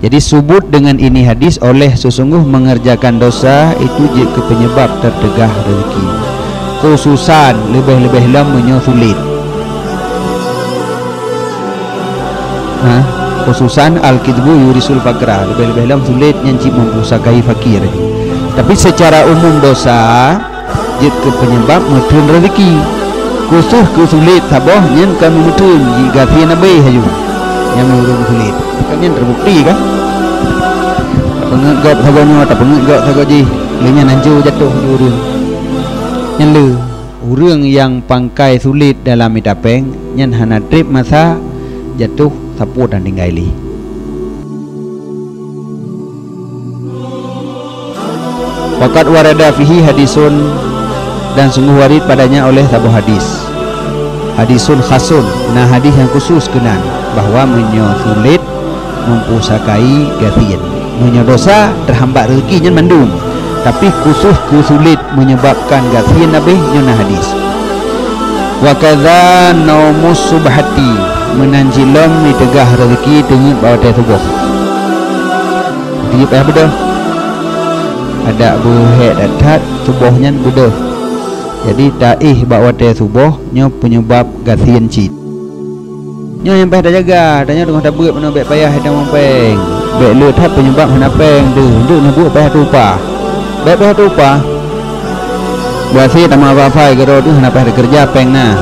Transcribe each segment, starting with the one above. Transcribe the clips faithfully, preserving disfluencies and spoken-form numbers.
Jadi, subut dengan ini hadis, oleh sesungguh mengerjakan dosa itu jeuet keu penyebab tertegah rezeki. Khususan, leubeh-leubeh lom meunyoe sulet. Ha? Khususan, al-kidbu yurisul fakra. Leubeh-leubeh lom sulet nyan cit meupusakai fakir. Tapi secara umum dosa, jeuet keu penyebab meuteun rezeki. Khusus keu sulet saboh nyan ka meuteun, jigasien abéh laju. Nyang ureuëng sulet. Kan nyan terbukti kan? Tapeungeuet gob sagoe nyoe, tapeungeuet gob sagoe jih. Lé nyan hanco jatoh di ureuëng. Nyan le, ureuëng nyang pangkai sulet dalam mita péng, nyan hana treb masa jatoh sapeue dan tinggai lé. Waqad warada fihi hadisun, dan sungguh warid padanya oleh saboh hadis. Hadisun khasun, na hadis nyang khusus keunan, bahwa meunyoe sulet meupusakai gasien. Meunyoe dosa, teuhambat rezeki nyan mandum. Tapi khusus keu sulet menyebabkan gasien abéh nyoe na hadis. Wa kadza naumus subhati, meunan cit lom meuteugah rezeki teungeut bak watée suboh. Di payah beudôh. Adak beuhék that-that suboh nyan beudôh. Jadi taéh bak watée suboh nyoe penyebab gasien cit. Nyoe nyang payah tajaga, tanyoe teungoh tabeuet meunoe bék payah tamong péng. Bék le that penyebab hana péng teuh, untuk neubuet payah tupa. Bék payah tupa. Beuaséh tamong apai-apai keudroe teuh hana payah teukeureuja péng na.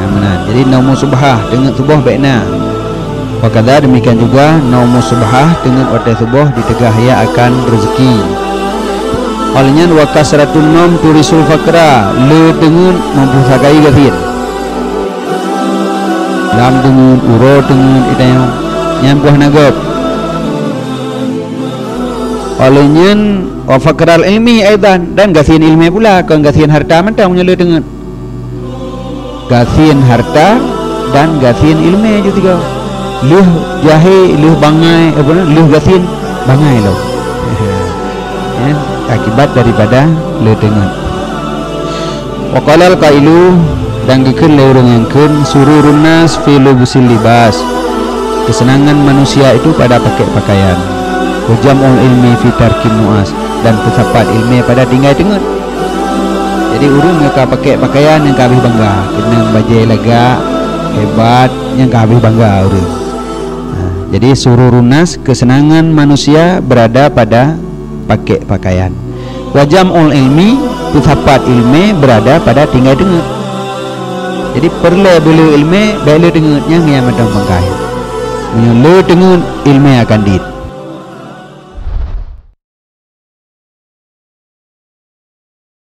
Nyang meunan. Jadi, naumus subhah, teungeut suboh bék na. Wa kadza demikian juga, naumus subhah, teungeut watée suboh diteugah ya akan rezeki. Óh lheueh nyan, wa kasratun naum turisul fakra, le teungeut meupusakai gasien. Lam teungeut, uroe teungeut, itanyong, nyan buah na gob. Óh lheueh nyan, wa fakral ilmi aidan, dan gasien ileumé pula, kon gasien hareuta mantong meunyoe le teungeut. Gasien hareuta dan gasien ileumé jeuet sigoe. Lheueh jahé, lheueh bangai, apa nama, lheueh gasien, bangai lom. Ya, akibat daripada le teungeut. Wa qalal qailu, dan geukheun lé ureuëng nyang kheun, sururun nas fi lubsil libas. Kesenangan manusia itu pada pakai pakaian. Wa jam'ul ilmi fi tarkin nu'as, dan peusapat ileumé pada tinggai teungeut. Jadi, ureuëng nyang ka pakai pakaian nyang ka habéh bangga, keunong bajée lagak, hebat, nyang ka habéh bangga ureuëng. Ha, jadi, sururun nas, kesenangan manusia berada pada pakai pakaian. Wa jam'ul ilmi, peusapat ileumé berada pada tinggai teungeut. Jadi, peureulée beuleu ileumé, bék le teungeut, nyang nyan mantong pangkai. Meunyoe le teungeut, ileumé akan dit.